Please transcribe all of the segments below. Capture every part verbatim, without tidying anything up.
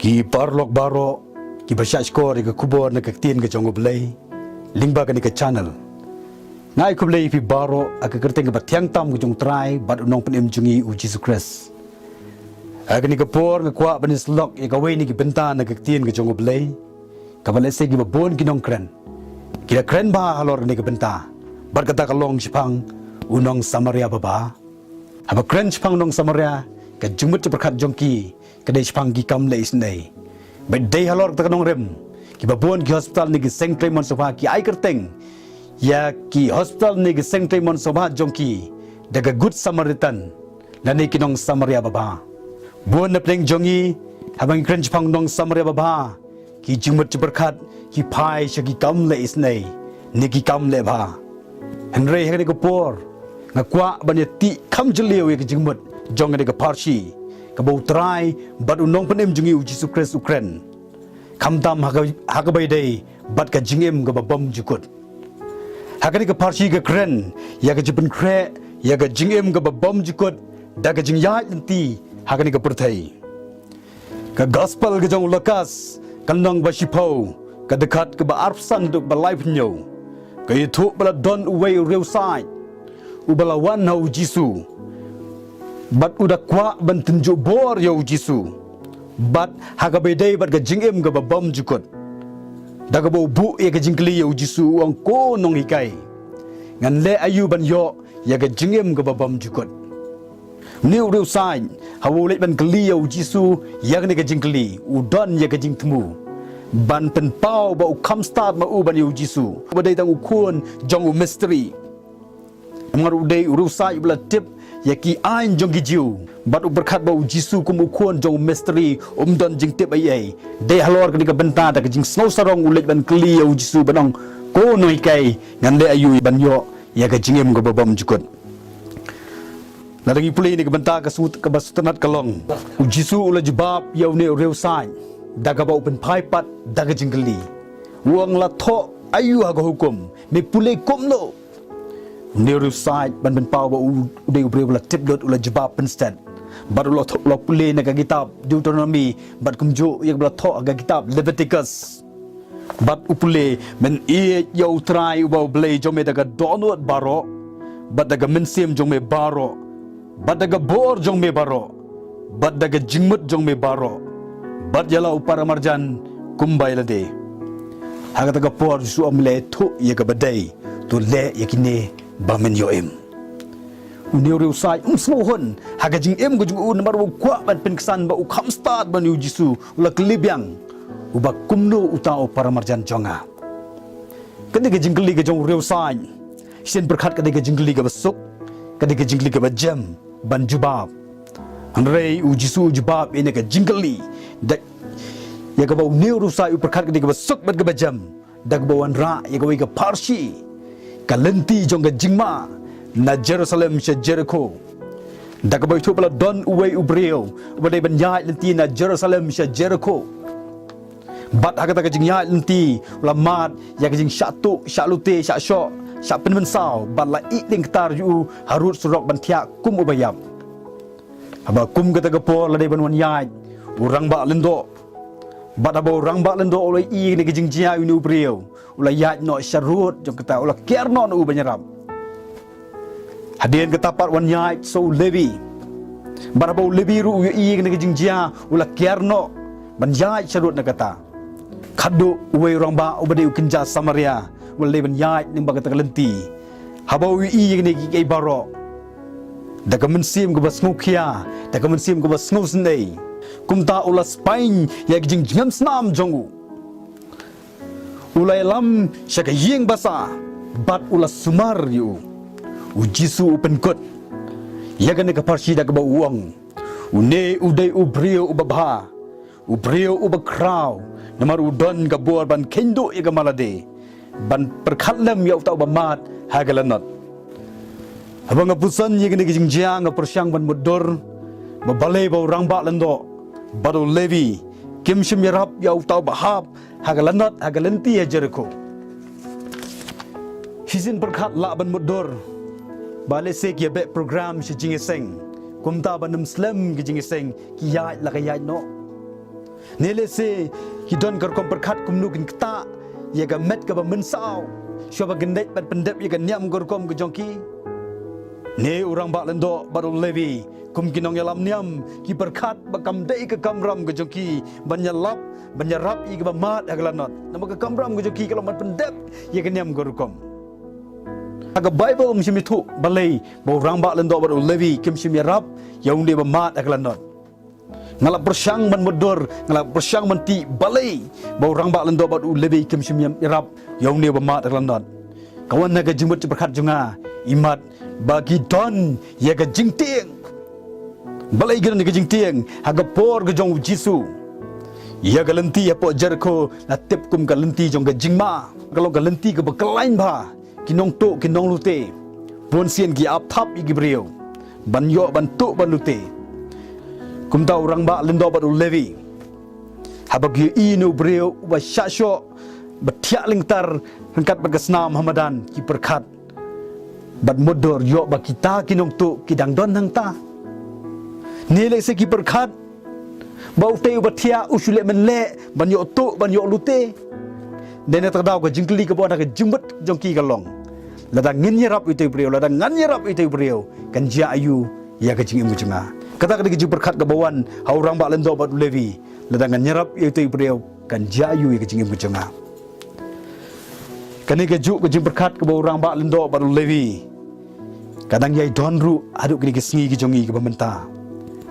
Ki paralok baroh, ki ba shah shkor ïa ka khubor na ka ktien ka jong U Blei lyngba kane ka channel. Nga ai khublei ïa phi baroh ha ka kyrteng kaba thiang tam ka jong U Trai bad U Nongpynim jong ngi U Jisu Khrist. Ha kane ka por nga kwah ban ïasyllok ïa kawei na ki bynta na ka ktien ka jong U Blei, kaba lehse ki babun ki nongkren ki la kren bha halor kane ka bynta, bad kata ka long shaphang u nong Samaria babha. Haba kren shaphang u nong Samaria, ka jingmut jingpyrkhat jong ki ka dei shaphang ki kam leh isynei. Bad dei halor kata ka nongrim, ki babun ki hospital ne ki seng trei mon sngewbha ki ai kyrteng ïa ki hospital ne ki seng trei mon sngewbha jong ki da ka Good Samaritan, lane ki nong Samaria babha. Bun na pdeng jong ngi, haba ngi kren shaphang u nong Samaria babha, ki jingmut jingpyrkhat ki phai sha ki kam leh isynei ne ki kam leh bha. Hynrei ha kane ka por nga kwah ban ïatih kham jylliew ïa ka jingmut jong kane ka pharshi, kaba U Trai bad U Nongpynim jong ngi U Jisu Khrist u kren, khamtam ha ka, ha kaba ïadei bad ka jingim kaba bymjukut. Ha kane ka pharshi ka kren ïa ka jingpynkhreh ïa ka jingim kaba bymjukut da ka jingïaid lynti ha kane ka pyrthei. Ka Gospel ka jong u Lukas, ka lynnong ba shiphew, ka dkhot kaba arphew san haduh ba laiphew hynñiew. Ka ïathuh ba la don uwei u riewsaid uba la wan ha U Jisu, bad u da kwah ban tynjuh bor ïa U Jisu, bad ha kaba ïadei bad ka jingim kaba bymjukut. Da kaba u buh ïa ka jingkylli ïa U Jisu, u ong, "Ko Nonghikai, ngan leh aïu ban ïoh ïa ka jingim kaba bymjukut?" Une u riewsaid, haba u leit ban kylli ïa U Jisu ïa kane ka jingkylli, u don ïa ka jingthmu ban pynpaw ba u kham stad ma u bad ïa U Jisu, uba dei tang u khun jong u mistri. Namar u dei u riewsaid uba la tip ïa ki aiñ jong ki Jiw, bad u pyrkhat ba U Jisu kum u khun jong u mistri um don jingtip ei ei. Dei halor kane ka bynta da ka jingsngew sarong u leit ban kylli ïa U Jisu ban ong, "Ko Nonghikai, ngan leh aïu ban ïoh ïa ka jingim kaba bymjukut?" Lada ngi pule ïa kane ka bynta, ka sut, kaba sngewtynnat ka long, U Jisu u la jubab ïa une u riewsaid da kaba u pynphai pat da ka jingkylli. U ong, "La thoh aïu ha ka hukum? Me pule kumno?" Une u riewsaid, ban pynpaw ba u, u dei u briew uba la tip lut, u la jubab pynstet. Bad u la thoh, u la pule na ka kitab Deuteronomi, bad kumjuh ïa kaba la thoh ha ka kitab Leviticus. Bad u pule, "Men ïeit ïa U Trai uba U Blei jong me da ka dohnud baroh, bad da ka mynsiem jong me baroh, bad da ka bor jong me baroh, bad da ka jingmut jong me baroh, bad ïa la u paramarjan kumba ïa lade." Ha kata ka por Jisu u ong, "Me la ïathuh ïa kaba dei, to leh ïa kine ba men ïoh im." Une u riewsaid um sngewhun ha ka jingim ka jong u, namar u kwah ban pynksan ba u kham stad ban ïa U Jisu, u la kylli biang, "Uba kumno uta u paramarjan jong nga?" Kane ka jingkylli ka jong u riewsaid, shisien pyrkhat ka dei ka jingkylli kaba suk, ka dei ka jingkylli kaba jem ban jubab. Hynrei U Jisu u jubab ïa kane ka jingkylli da, ïa kaba une u riewsaid u pyrkhat ka dei kaba suk bad kaba jem, da kaba wanrah ïa kawei ka pharshi, ka lynti jong ka jingma na Jerusalem sha Jerikho. Da kaba ïathuh ba la don uwei u briew uba dei ban ïaid lynti na Jerusalem sha Jerikho. Bad ha kata ka jingïaid lynti u la mad ïa ka jingshah tuh, shah lute, shah shoh, shah pynmynsaw, bad la ïeh lyngktar ïa u harud surok ban thiah kum uba ïap. Haba kum kata ka por la dei ban wan ïaid u rangbah lyngdoh. Bad haba u rangbah lyngdoh u la ïohi ïa kane ka jingjia ïa une u briew, u la ïaid noh sharud jong kata, u la kiar noh na u ban ïarap. Hadien kata pat wan ïaid sa u Lebi. Bad haba u Lebi ruh u ïohi ïa kane ka jingjia, u la kiar noh ban ïaid sharud na kata. Khadduh uwei u rangbah uba dei u kynja Samaria u la dei ban ïaid lyngba kata ka lynti. Haba u ïohi ïa kine kiei kiei baroh, da ka mynsiem kaba sngewkhia, da ka mynsiem kaba sngewsynei, kumta u la spaiñ ïa ka jingjngem snam jong u. U la ïalam sha ka ïing basa bad u la sumar ïa u. U Jisu u pynkut ïa kane ka pharshi da kaba u ong, "Une u dei u briew uba bha, u briew uba khraw, namar u don ka bor ban kheiñ duh ïa ka ma lade, ban pyrkhat lem ïa uta uba mad ha ka lanot." Haba nga pyrshang ïa kane ka jingjia, nga pyrshang ban mutdur ba balei ba u rangbah lyngdoh bad u Lebi kim shym ïarap ïa uta uba hap ha ka lanot, ha ka lynti ha Jerikho. Shisien pyrkhat lah ban mutdur ba lehse ki ïa beh program sha jingïaseng, kumta ban ym slem ki jingïaseng, ki ïaid la ka ïaid noh. Ne lehse ki don ka rukom pyrkhat kumno kin ktah ïa ka met kaba mynsaw shuwa ba kin dei ban pyndep ïa ka niam ka rukom ka jong ki. Ne u rangbah lyngdoh bad u Levi kum ki nongïalam niam ki pyrkhat ba kam dei ka kamram ka jong ki ban ïalap ban ïarap ïa kiba mad ha ka lanot. Namar ka kamram ka jong ki ka long ban pyndep ïa ka niam ka rukom. Ha ka Baibl ngim shym ithuh balei ba u rangbah lyngdoh bad u Levi kim shym ïarap ïa une ba mad ha ka lanot. Nga la pyrshang ban mutdur, nga la pyrshang ban tih balei ba u rangbah lyngdoh bad u Levi kim shym ïarap ïa une ba mad ha ka lanot. Ka wan na ka jingmut jingpyrkhat jong nga, imat ba ki don ïa ka jingtieng. Balei ki don ïa ka jingtieng? Ha ka por ka jong u Jisu, ïa ka lynti hapoh Jerikho la tip kum ka lynti jong ka jingma, ka long ka lynti kaba khlaiñ bha. Ki nongtuh ki nonglute, bunsien ki ap thap ïa ki briew ban ïoh ban tuh ban lute. Kumta u rangbah lyngdoh bad u Levi, haba ki ïohi ïa une u briew uba shah shoh ba thiah lyngktar ryngkat bad ka snam ha madan, ki pyrkhat bad mutdur ïoh ba kita ki nongtuh ki dang don hangta. Ne lehse ki pyrkhat ba utei uba thiah u shu leh mynleh ban ïoh tuh ban ïoh lute. Dei na kata ka daw ka jingkylli kaba wan ha ka jingmut jong ki ka long, lada ngin ïarap ïa utei u briew, lada ngan ïarap ïa utei u briew, kan jia aïu ïa ka jingim ka jong nga? Kata ka dei ka jingpyrkhat kaba wan ha u rangbah lyngdoh bad u Levi. Lada ngan ïarap ïa utei u briew, kan jia aïu ïa ka jingim ka jong nga? Kane kajuh ka jingpyrkhat kaba u rangbah lyngdoh bad u Levi ka dang ïai don ruh haduh kine ki sngi ki jong ngi kiba mynta.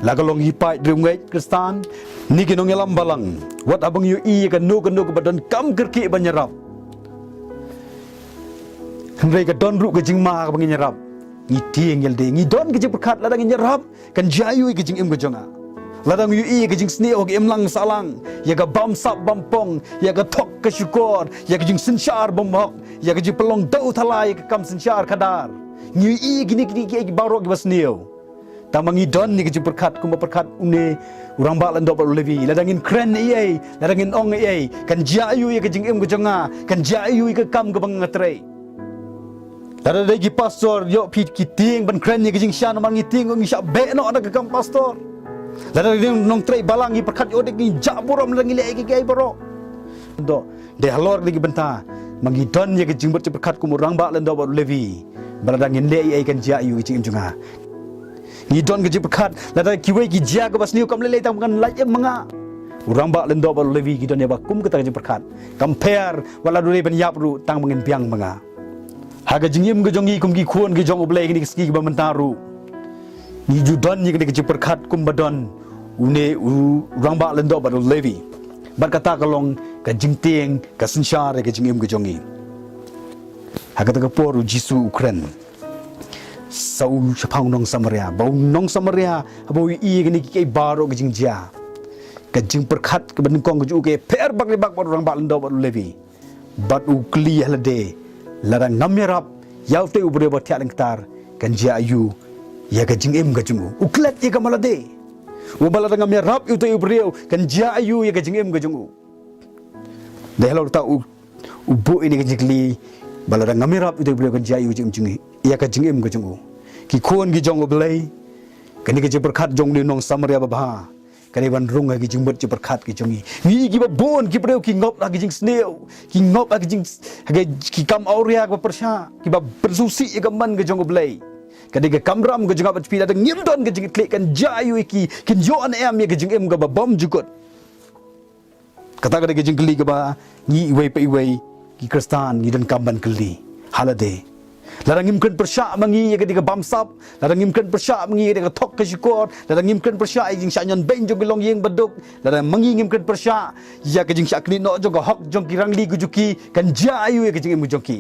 La ka long ki paid riewngeit Khristan ne ki nongïalam balang, wat haba ngi ïohi ïa kano kano kaba donkam kyrkieh ban ïarap, hynrei ka don ruh ka jingma ha kaba ngin ïarap, ngi tieng ïalade, ngi don ka jingpyrkhat, lada ngin ïarap kan jia aïu ïa ka jingim ka jong nga? Lada ngi ïohi ïa ka jingsniew ha ka imlang sahlang, ïa ka bamsap bampong, ïa ka thok ka shukor, ïa ka jingsynshar bymhok, ïa ka jingpynlong dewthala, ïa ka kam synshar khadar, ngi ïohi ïa kine kine kiei baroh kiba sniew. Tangba ngi don ïa ka jingpyrkhat kumba pyrkhat une u rangbah lyngdoh bad u Levi, lada ngin kren ei ei, lada ngin ong ei ei, kan jia aïu ïa ka jingim ka jong nga, kan jia aïu ïa ka kam kaba nga trei? Lada dei ki pastor, ïoh phi ki tieng ban kren ïa ka jingshisha, namar ngi tieng ngi shah beh noh da ka kam pastor. Lada dei nongtrei balang, ngi pyrkhat ïoh dei ngi jah burom lada ngi leh ei ei baroh. Dei halor kine ki bynta ba ngi don ïa ka jingmut jingpyrkhat kum u rangbah lyngdoh bad u Levi, ba lada ngin leh ei ei kan jia aïu ïa ka jingim jong nga? Ngi don ka jingpyrkhat, lada kiwei ki jia kaba sniew, kam lei lei tang ba ngan lait em ma nga. U rangbah lyngdoh bad u Levi ki don ïa ba kum kata ka jingpyrkhat. Kam pher wat la dei ban ïap ruh, tang ba ngin biang ma nga. Ha ka jingim ka jong ngi kum ki khun ki jong U Blei kine ki sngi kiba mynta ruh, ngi ju don ïa kane ka jingpyrkhat kumba don une u rangbah lyngdoh bad u Levi. Bad kata ka long ka jingtieng, ka synshar ïa ka jingim ka jong ngi. Ha kata ka por u Jisu u kren sa u shaphang u nong Samaria, ba u nong Samaria haba u ïohi ïa kine kiei baroh ki jingjia, ka jingpyrkhat kaba nyngkong ka jong u ka pher bak li bak bad u rangbah lyngdoh bad u Levi. Bad u kylli ha lade, lada ngam ïarap ïa utei u briew ba thiah lyngktar, kan jia aïu ïa ka jingim ka jong u? U klet ïa ka ma lade. U ba lada ngam ïarap ïa utei u briew, kan jia aïu ïa ka jingim ka jong u? Dei halor kata u, u buh ïa kane ka jingkylli, ba lada ngam ïarap ïa utei u briew, kan jia aïu ïa ka jingim jong u? Ki khun ki jong U Blei, kane ka jingpyrkhat jong une u nong Samaria babha ka dei ban rung ha ki jingmut jingpyrkhat ki jong ngi. Ngi kiba bun ki briew ki ngop ha ki jingsniew, ki ngop ha ki jing, ha ki, ki kam awria kaba pyrshah, kiba pynsngewsih ïa ka mon ka jong U Blei. Ka dei ka kamram ka jong nga bad phi, lada ngim don ka jingkitkhlieh, kan jia aïu ïa ki? Kin ïoh ne em ïa ka jingim kaba bymjukut? Kata ka dei ka jingkylli kaba ngi iwei pa iwei ki Khristan ngi donkam ban kylli ha lade. Lada ngim kren pyrshah ma ngi ïa ka dei ka bamsap, lada ngim kren pyrshah ma ngi ïa ka dei ka thok ka shukor, lada ngim kren pyrshah ïa ka jingshah ñion beiñ jong ki longïing baduk, lada ma ngi ngim kren pyrshah ïa ka jingshah knieh noh jong ka hok jong ki rangli ka jong ki, kan jia aïu ïa ka jingim ka jong ki?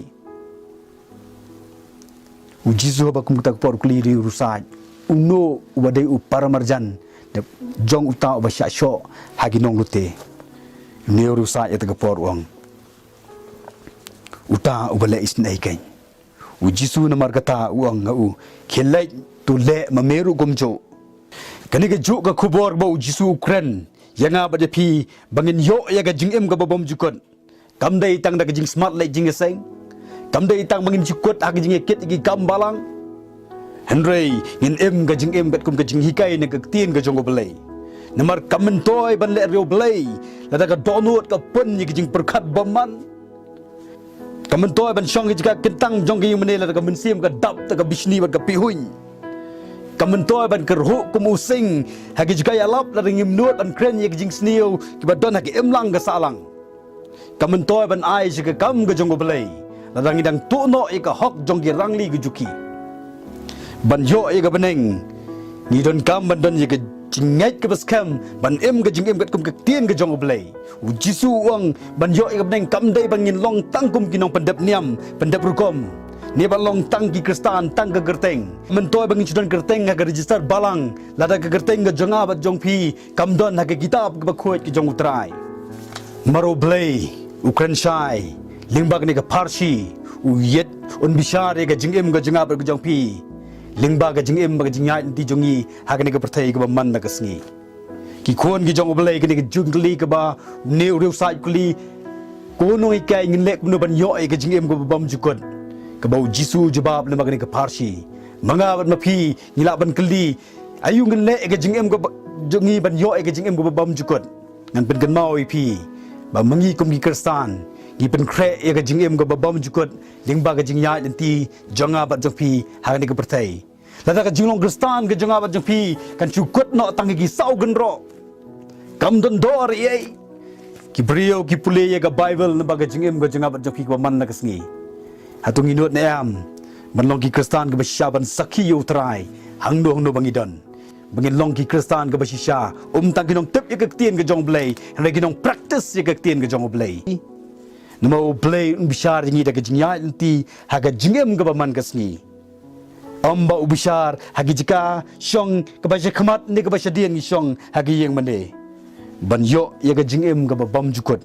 U Jisu haba kum kata ka por u kylli ïa u riewsaid, uno uba dei u paramarjan jong uta uba shah shoh ha ki nonglute. Une u riewsaid ha kata ka por u ong, uta uba leh isynei kein. U Jisu namar kata u ong ha u, khie leit, to leh ma me ruh kumjuh. Kane kajuh ka khubor ba u Jisu u kren ïa nga bad ïa phi ba ngin ïoh ïa ka jingim kaba bymjukut, kam dei tang da ka jingsmat leit jingïaseng, kam dei tang ba ngin shu kut ha ka jingïakit ïa ki kam balang. Hynrei ngin im ka jingim katkum ka jinghikai na ka ktien ka jong U Blei. Namar kam myntoi ban leh riewblei lada ka dohnud ka pun ïa ki jingpyrkhat bymman. Kam myntoi ban shong ha ka jaka kyntang jong ka ïingmane lada ka mynsiem ka dap da ka bishni bad ka pihuiñ. Kam myntoi ban kyrhuh kum u sing ha ka jaka ïalap lada ngim nud ban kren ïa ki jingsniew kiba don ha ka imlang ka sahlang. Kam myntoi ban ai sha ka kam ka jong U Blei lada ngi dang tuh noh ïa ka hok jong ki rangli ka jong ki. Ban ïoh ïa ka bneng, ngi donkam ban don ïa ka jingngeit kaba skhem ban im ka jingim katkum ka ktien ka jong U Blei. U Jisu u ong ban ïoh ïa ka bneng kam dei ba ngin long tang kum ki nongpyndep niam pyndep rukom, ne ban long tang ki Khristan tang ka kyrteng. Kam myntoi ba ngin shu don kyrteng ha ka register balang lada ka kyrteng ka jong nga bad jong phi kam don ha ka kitab kaba khuid ka jong U Trai. Namar U Blei u kren shai lyngba kane ka pharshi, u ïeit, un bishar ïa ka jingim ka jong nga bad ka jong phi lyngba ka jingim bad ka jingïaid lynti jong ngi ha kane ka pyrthei kaba man la ka sngi. Ki khun ki jong U Blei, kane ka jingkylli kaba une u riewsaid u kylli, ko nonghikai, ngin leh kumno ban ïoh ïa ka jingim kaba bymjukut? Kaba U Jisu u jubab lyngba kane ka pharshi, ma nga bad ma phi ngi lah ban kylli, aïu ngin leh ïa ka jingim kaba, jong ngi ban ïoh ïa ka jingim kaba bymjukut? Ngan pynkynmaw ïa phi ba ma ngi kum ki Khristan ngi pynkhreh ïa ka jingim kaba bymjukut lyngba ka jingïaid lynti jong nga bad jong phi ha kane ka pyrthei. Lada ka jinglong Khristan ka jong nga bad jong phi kan shu kut noh tang ha ki saw kynroh, kam don dor ei ei. Ki briew ki pule ïa ka Baibl namar ka jingim ka jong nga bad jong phi kaba man la ka sngi. Hato ngi nud ne em ban long ki Khristan kiba shisha ban sakhi ïa U Trai hangno hangno ba ngi don? Ba ngin long ki Khristan kiba shisha, um tang ki nongtip ïa ka ktien ka jong U Blei, hynrei ki nongpractice ïa ka ktien ka jong U Blei. Namar U Blei un bishar ïa ngi da ka jingïaid lynti ha ka jingim kaba man ka sngi. Ym ba u bishar ha ki jaka shong kaba sha khmat ne kaba shadien ngi shong ha ka ïingmane. Ban ïoh ïa ka jingim kaba bymjukut,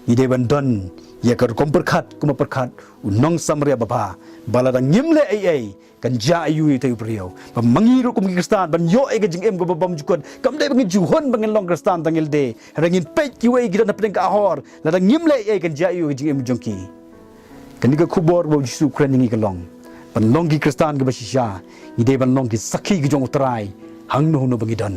ngi dei ban don ïa ka rukom pyrkhat kumba pyrkhat u nongsamaria babha, ba lada ngim leh ei ei kan jia aïu ïa utei u briew? Ba ma ngi ruh kum ki Khristan ban ïoh ïa ka jingim kaba bymjukut, kam dei ba ngin ju hun ba ngin long Khristan tang ïa lade, hynrei ngin peit kiwei ki don hapdeng ka ahor, lada ngim leh ei ei kan jia aïu ïa ka jingim jong ki? Kane ka khubor ba U Jisu u kren ïa ngi ka long, ban long ki Khristan kiba shisha, ngi dei ban long ki sakhi ki jong U Trai hangno hangno ba ngi don.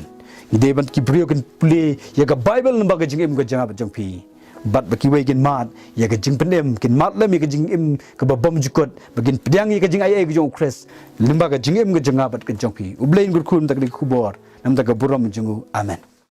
Ngi dei ban, ki briew kin pule ïa ka Baibl namar ka jingim ka jong nga bad jong phi, bad ba kiwei kin mad ïa ka jingpynim, kin mad lem ïa ka jingim kaba bymjukut, ba kin pdiang ïa ka jingaiei ka jong U Khrist lyngba ka jingim ka jong nga bad ka jong phi. U Blei un kyrkhu na ka bynta kane ka khubor, na ka bynta ka burom jong u. Amen.